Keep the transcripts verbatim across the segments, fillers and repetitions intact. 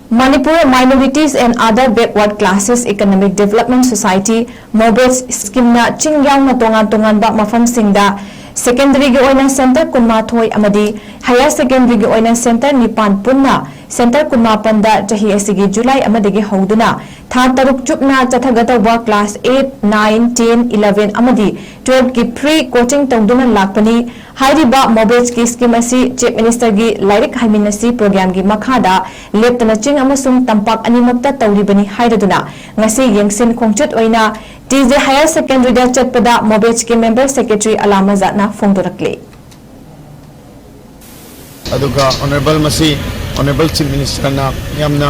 Manipur Minorities and Other Backward Classes Economic Development Society, MOBECH, ꯁ꯭ꯀꯤꯝꯅ ꯆꯤꯡ ꯌꯥꯎꯅ ꯇꯣꯉꯥꯟ ꯇꯣꯉꯥꯟꯕ ꯃꯐꯝꯁꯤꯡꯗ ꯁꯦꯀꯦꯟꯗꯔꯤꯒꯤ ꯑꯣꯏꯅ ꯁꯦꯟꯇꯔ ꯀꯨꯟꯃꯥꯊꯣꯏ ꯑꯃꯗꯤ ꯍꯥꯌꯔ ꯁꯦꯀꯦꯟꯗꯔꯤꯒꯤ ꯑꯣꯏꯅ ꯁꯦꯟꯇꯔ ꯅꯤꯄꯥꯟ ꯄꯨꯟꯅ ꯁꯦꯟꯇꯔ ꯀꯨꯟꯃꯥꯄꯟꯗ ꯆꯍꯤ ꯑꯁꯤꯒꯤ ꯖꯨꯂꯥꯏ ꯑꯃꯗꯒꯤ ꯍꯧꯗꯨꯅ ꯊꯥ ꯇꯔꯨꯛ ꯆꯨꯞꯅ ꯆꯠꯊꯒꯗꯧꯕ class eight, nine, ten, eleven ꯑꯃꯗꯤ ꯇꯨꯋꯦꯜꯐꯀꯤ ꯐ꯭ꯔꯤ ꯀꯣꯆꯤꯡ ꯇꯧꯗꯨꯅ ꯂꯥꯛꯄꯅꯤ꯫ ꯍꯥꯏꯔꯤꯕ ꯃꯣꯕꯦꯖꯀꯤ ꯁ꯭ꯀꯤꯝ ꯑꯁꯤ ꯆꯤꯐ ꯃꯤꯅꯤꯁꯇꯔꯒꯤ ꯂꯥꯏꯔꯤꯛ ꯍꯩꯃꯤꯟꯅꯁꯤ ꯄ꯭ꯔꯣꯒ꯭ꯔꯥꯝꯒꯤ ꯃꯈꯥꯗ ꯂꯦꯞꯇꯅ ꯆꯤꯡ ꯑꯃꯁꯨꯡ ꯇꯝꯄꯥꯛ ꯑꯅꯤꯃꯛꯇ ꯇꯧꯔꯤꯕꯅꯤ ꯍꯥꯏꯔꯗꯨꯅ ꯉꯁꯤ ꯌꯦꯡꯁꯤꯟ ꯈꯣꯡꯆꯠ ꯑꯣꯏꯅ ꯇꯤ ꯖꯦ ꯍꯥꯌꯔ ꯁꯦꯀꯦꯟꯗꯔꯤꯗ ꯆꯠꯄꯗ ꯃꯣꯕꯦꯖꯀꯤ ꯃꯦꯝꯕꯔ ꯁꯦꯀ꯭ꯔꯦꯇꯔꯤ ꯑꯂꯥ ꯃꯖꯥꯠꯅ ꯐꯣꯡꯗꯣꯔꯛꯂꯤ꯫ ꯑꯗꯨꯒ ꯑꯣꯅꯔꯦꯕꯜ ꯃꯁꯤ ꯑꯣꯅꯔꯦꯕꯜ ꯆꯤꯐ ꯃꯤꯅꯤꯁꯇꯔꯅ ꯌꯥꯝꯅ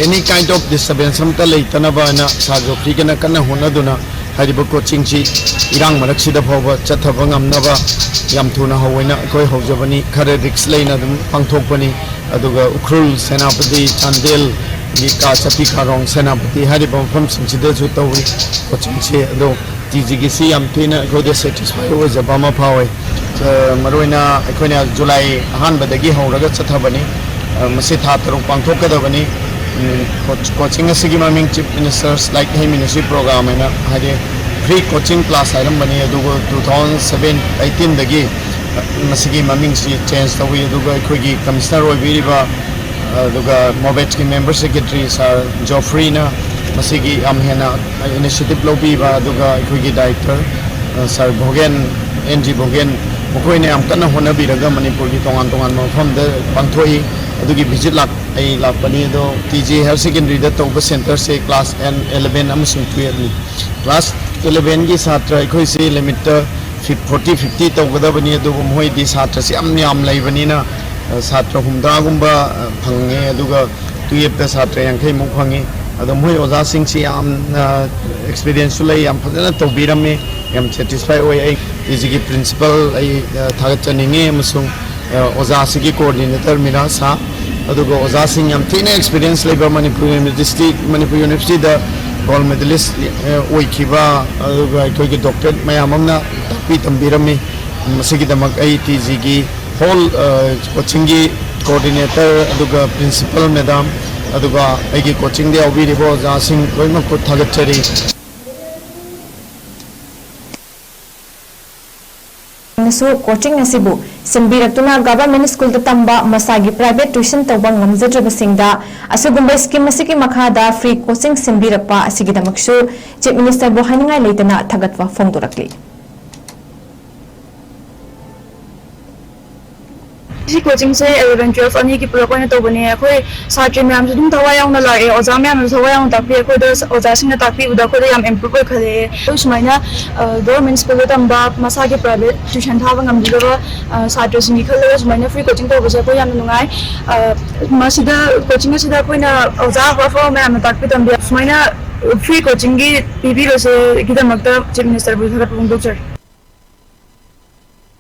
any kind of disturbance ꯑꯃꯠꯇ ꯂꯩꯇꯅꯕ ꯍꯥꯏꯅ ꯁꯥꯔ ꯖꯣꯐ꯭ꯔꯤꯒꯅ ꯀꯟꯅ ꯍꯣꯠꯅꯗꯨꯅ ꯍꯥꯏꯔꯤꯕ ꯀꯣꯆꯤꯡꯁꯤ ꯏꯔꯥꯡ ꯃꯔꯛꯁꯤꯗ ꯐꯥꯎꯕ ꯆꯠꯊꯕ ꯉꯝꯅꯕ ꯌꯥꯝ ꯊꯨꯅ ꯍꯧꯋꯦꯅ ꯑꯩꯈꯣꯏ ꯍꯧꯖꯕꯅꯤ꯫ ꯈꯔ ꯔꯤꯛꯁ ꯂꯩꯅ ꯑꯗꯨꯝ ꯄꯥꯡꯊꯣꯛꯄꯅꯤ꯫ ꯑꯗꯨꯒ ꯎꯈ꯭ꯔꯨꯜ, ꯁꯦꯅꯥꯄꯇꯤ, ꯆꯥꯟꯗꯦꯜꯒꯤ ꯀꯥ ꯆꯠꯄꯤ ꯀꯥꯔꯣꯡ, ꯁꯦꯅꯥꯄꯇꯤ ꯍꯥꯏꯔꯤꯕ ꯃꯐꯝꯁꯤꯡꯁꯤꯗꯁꯨ ꯇꯧꯔꯤ ꯀꯣꯆꯤꯡꯁꯦ꯫ ꯑꯗꯣ ꯇꯤ ꯖꯤꯒꯤꯁꯤ ꯌꯥꯝ ꯊꯤꯅ ꯑꯩꯈꯣꯏꯗ ꯁꯦꯇꯤꯁꯐꯥꯏ ꯑꯣꯏꯖꯕ ꯑꯃ ꯐꯥꯎꯋꯦ꯫ ꯑ, ꯃꯔꯨꯑꯣꯏꯅ ꯑꯩꯈꯣꯏꯅ ꯖꯨꯂꯥꯏ ꯑꯍꯥꯟꯕꯗꯒꯤ ꯍꯧꯔꯒ ꯆꯠꯊꯕꯅꯤ꯫ ꯑ, ꯃꯁꯤ ꯊꯥ ꯇꯔꯨꯛ ꯄꯥꯡꯊꯣꯛꯀꯗꯕꯅꯤ꯫ ꯎꯝ, ꯀꯣꯆ-, ꯀꯣꯆꯤꯡ ꯑꯁꯤꯒꯤ ꯃꯃꯤꯡ ꯆꯤꯐ ꯃꯤꯅꯤꯁꯇꯔꯁ ꯂꯥꯏꯔꯤꯛ ꯍꯩꯃꯤꯟꯅꯁꯤ ꯄ꯭ꯔꯣꯒ꯭ꯔꯥꯝ ꯍꯥꯏꯅ, ꯍꯥꯏꯗꯤ ꯐ꯭ꯔꯤ ꯀꯣꯆꯤꯡ ꯀ꯭ꯂꯥꯁ ꯍꯥꯏꯔꯝꯕꯅꯤ, ꯑꯗꯨꯕꯨ ꯇꯨ ꯊꯥꯎꯖꯟ ꯁꯚꯦꯟ, ꯑꯩꯠꯇꯤꯟꯗꯒꯤ ꯃꯁꯤꯒꯤ ꯃꯃꯤꯡꯁꯤ ꯆꯦꯟꯖ ꯇꯧꯏ꯫ ꯑꯗꯨꯒ ꯑꯩꯈꯣꯏꯒꯤ ꯀꯃꯤꯁꯅꯔ ꯑꯣꯏꯕꯤꯔꯤꯕ, ꯑꯗꯨꯒ ꯃꯣꯕꯦꯠꯀꯤ ꯃꯦꯝꯕꯔ ꯁꯦꯀ꯭ꯔꯦꯇꯔꯤ ꯁꯥꯔ ꯖꯣꯐ꯭ꯔꯤꯅ ꯃꯁꯤꯒꯤ ꯌꯥꯝ ꯍꯦꯟꯅ ꯏꯅꯤꯁꯤꯌꯦꯇꯤꯚ ꯂꯧꯕꯤꯕ, ꯑꯗꯨꯒ ꯑꯩꯈꯣꯏꯒꯤ ꯗꯥꯏꯔꯦꯛꯇꯔ, ꯑ, ꯁꯥꯔ ꯚꯣꯒꯦꯟ, ꯑꯦꯟ ꯖꯤ ꯚꯣꯒꯦꯟ, ꯃꯈꯣꯏꯅ ꯌꯥꯝ ꯀꯟꯅ ꯍꯣꯠꯅꯕꯤꯔꯒ ꯃꯅꯤꯄꯨꯔꯒꯤ ꯇꯣꯉꯥꯟ ꯇꯣꯉꯥꯟꯕ ꯃꯐꯝꯗ ꯄꯥꯡꯊꯣꯛꯏ꯫ ꯑꯗꯨꯒꯤ ꯚꯤꯖꯤꯠ ꯂꯥꯛ-, ꯑꯩ ꯂꯥꯛꯄꯅꯤ꯫ ꯑꯗꯣ ꯇꯤ ꯖꯤ ꯍꯥꯌꯔ ꯁꯦꯀꯦꯟꯗꯔꯤꯗ ꯇꯧꯕ ꯁꯦꯟꯇꯔꯁꯦ ꯀ꯭ꯂꯥꯁ ꯑꯦꯟ, ꯑꯦꯂꯚꯦꯟ ꯑꯃꯁꯨꯡ ꯇꯨꯌꯦꯜꯞꯅꯤ꯫ ꯀ꯭ꯂꯥꯁ ꯑꯦꯂꯚꯦꯟꯒꯤ ꯁꯥꯇ꯭ꯔ ꯑꯩꯈꯣꯏꯁꯤ ꯂꯤꯃꯤꯠꯇ ꯐꯤꯞ-, ꯐꯣꯔꯇꯤ, ꯐꯤꯐꯇꯤ ꯇꯧꯒꯗꯕꯅꯤ, ꯑꯗꯨꯕꯨ ꯃꯈꯣꯏꯗꯤ ꯁꯥꯇ꯭ꯔꯁꯤ ꯌꯥꯝ ꯌꯥꯝ ꯂꯩꯕꯅꯤꯅ, ꯑ, ꯁꯥꯇ꯭ꯔ ꯍꯨꯝꯗ꯭ꯔꯥꯒꯨꯝꯕ, ꯑ, ꯐꯪꯉꯦ꯫ ꯑꯗꯨꯒ ꯇꯨꯌꯦꯞꯇ ꯁꯥꯇ꯭ꯔ ꯌꯥꯡꯈꯩꯃꯨꯛ ꯐꯪꯉꯤ꯫ ꯑꯗꯣ ꯃꯣꯏ ꯑꯣꯖꯥꯁꯤꯡꯁꯤ ꯌꯥꯝꯅ ꯑꯦꯛꯁꯄꯤꯔꯤꯌꯦꯟꯁꯁꯨ ꯂꯩ, ꯌꯥꯝ ꯐꯖꯅ ꯇꯧꯕꯤꯔꯝꯃꯤ, ꯌꯥꯝ ꯁꯦꯇꯤꯁꯐꯥꯏ ꯑꯣꯏ꯫ ꯑꯩ ꯇꯤ ꯖꯤꯒꯤ ꯄ꯭ꯔꯤꯟꯁꯤꯄꯜ ꯑꯩ, ꯑ, ꯊꯥꯒꯠꯆꯅꯤꯡꯉꯤ, ꯑꯃꯁꯨꯡ, ꯑ, ꯑꯣꯖꯥꯁꯤꯒꯤ ꯀꯣꯑꯣꯔꯗꯤꯅꯦꯇꯔ ꯃꯤꯔꯥ ꯁꯥ, ꯑꯗꯨꯒ ꯑꯣꯖꯥꯁꯤꯡ ꯌꯥꯝ ꯊꯤꯅ ꯑꯦꯛꯁꯄꯤꯔꯤꯌꯦꯟꯁ ꯂꯩꯕ, ꯃꯅꯤꯄꯨꯔ ꯌꯨꯅꯤꯚꯔꯁꯤꯇꯤ, ꯃꯅꯤꯄꯨꯔ ꯌꯨꯅꯤꯚꯔꯁꯤꯇꯤꯗ ꯒꯣꯜꯗ ꯃꯦꯗꯂꯤꯁ, ꯑ, ꯑꯣꯏꯈꯤꯕ, ꯑꯗꯨꯒ ꯑꯩꯈꯣꯏꯒꯤ ꯗꯣꯛꯇꯔꯦꯠ ꯃꯌꯥꯝ ꯑꯃꯅ ꯇꯥꯛꯄꯤ ꯇꯝꯕꯤꯔꯝꯃꯤ꯫ ꯃꯁꯤꯒꯤꯗꯃꯛ ꯑꯩ ꯇꯤ ꯖꯤꯒꯤ ꯍꯣꯜ, ꯑ, ꯀꯣꯆꯤꯡꯒꯤ Coordinator ꯑꯗꯨꯒ principal madam ꯑꯗꯨꯒ ꯑꯩꯒꯤ coachingꯗ ꯌꯥꯎꯕꯤꯔꯤꯕ ꯑꯣꯖꯥꯁꯤꯡ ꯂꯣꯏꯅꯃꯛꯄꯨ ꯊꯥꯒꯠꯆꯔꯤ꯫ ꯅꯁꯨ coaching ꯑꯁꯤꯕꯨ ꯁꯤꯟꯕꯤꯔꯛꯇꯨꯅ government schoolꯗ ꯇꯝꯕ ꯃꯁꯥꯒꯤ private tuition ꯇꯧꯕ ꯉꯝꯖꯗ꯭ꯔꯕꯁꯤꯡꯗ ꯑꯁꯤꯒꯨꯝꯕ scheme ꯑꯁꯤꯒꯤ ꯃꯈꯥꯗ free coaching ꯁꯤꯟꯕꯤꯔꯛꯄ ꯑꯁꯤꯒꯤꯗꯃꯛꯁꯨ Chief Ministerꯕꯨ ꯍꯥꯏꯅꯤꯡꯉꯥꯏ ꯂꯩꯇꯅ ꯊꯥꯒꯠꯄ ꯐꯣꯡꯗꯣꯔꯛꯂꯤ꯫ ꯁꯤ coachingꯁꯦ eleven twelve ꯑꯅꯤꯒꯤ ꯄꯨꯂꯞ ꯑꯣꯏꯅ ꯇꯧꯕꯅꯦ꯫ ꯑꯩꯈꯣꯏ ꯁꯥꯇ꯭ꯔ ꯃꯌꯥꯝꯁꯨ ꯑꯗꯨꯝ ꯊꯋꯥꯏ ꯌꯥꯎꯅ ꯂꯥꯛꯑꯦ, ꯑꯣꯖꯥ ꯃꯌꯥꯝꯅꯁꯨ ꯊꯋꯥꯏ ꯌꯥꯎꯅ ꯇꯥꯛꯄꯤ꯫ ꯑꯩꯈꯣꯏꯗ ꯑꯣꯖꯥꯁꯤꯡꯅ ꯇꯥꯛꯄꯤꯕꯗ ꯑꯩꯈꯣꯏꯗ ꯌꯥꯝ improve ꯑꯣꯏꯈꯠꯂꯛꯑꯦ꯫ ꯑꯩꯈꯣꯏ ꯁꯨꯃꯥꯏꯅ government schoolꯗ ꯇꯝꯕ ꯃꯁꯥꯒꯤ private tuition ꯊꯥꯕ ꯉꯝꯕꯤꯗꯕ ꯁꯥꯇ꯭ꯔꯁꯤꯡꯒꯤ ꯈꯜꯂꯒ ꯁꯨꯃꯥꯏꯅ free coaching ꯇꯧꯕꯁꯦ ꯑꯩꯈꯣꯏ ꯌꯥꯝꯅ ꯅꯨꯡꯉꯥꯏ꯫ ꯃꯁꯤꯗ coaching ꯑꯁꯤꯗ ꯑꯩꯈꯣꯏꯅ ꯑꯣꯖꯥ ꯑꯐ ꯑꯐꯕ ꯃꯌꯥꯝꯅ ꯇꯥꯛꯄꯤ ꯇꯝꯕꯤ ꯁꯨꯃꯥꯏꯅ free coachingꯒꯤ ꯄꯤꯕꯤꯕꯁꯦꯒꯤꯗꯃꯛꯇ Chief Ministerꯕꯨ ꯊꯥꯒꯠꯄ ꯐꯣꯡꯗꯣꯛꯆꯔꯤ꯫